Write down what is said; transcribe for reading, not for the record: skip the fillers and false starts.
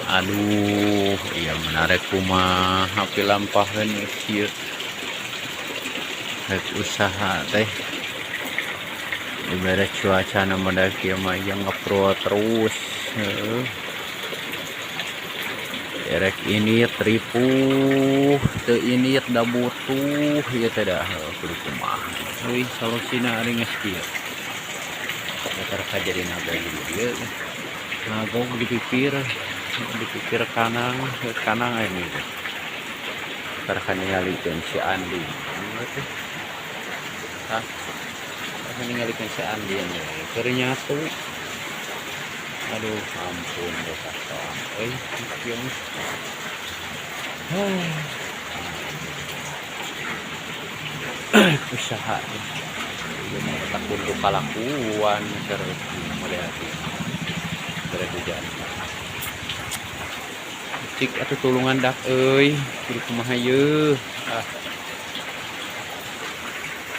Aduh, ieu menarik, kumaha pilampaheun kieu rek usaha teh dibere cuaca model kieu mah ieu ngeprul terus, heueuh. Erek ini ripuh teu ini da butuh ieu teh dah, heuh, kudu kumaha euy solusina ari geus kieu. Datar jadi nagog di dieu, nagog di pipir kanang, kanang aya teh. Tah, ningalikeun si Andi teh. Tah, ningalikeun si Andi keur nyatu. Aduh, ampun dosa soang euy kieu mah. Usaha ieu mah tak kudu kalakuan keur model kieu. Bere hujan. Cik atuh tulungan dak euy, kudu kumaha yeuh. Ah.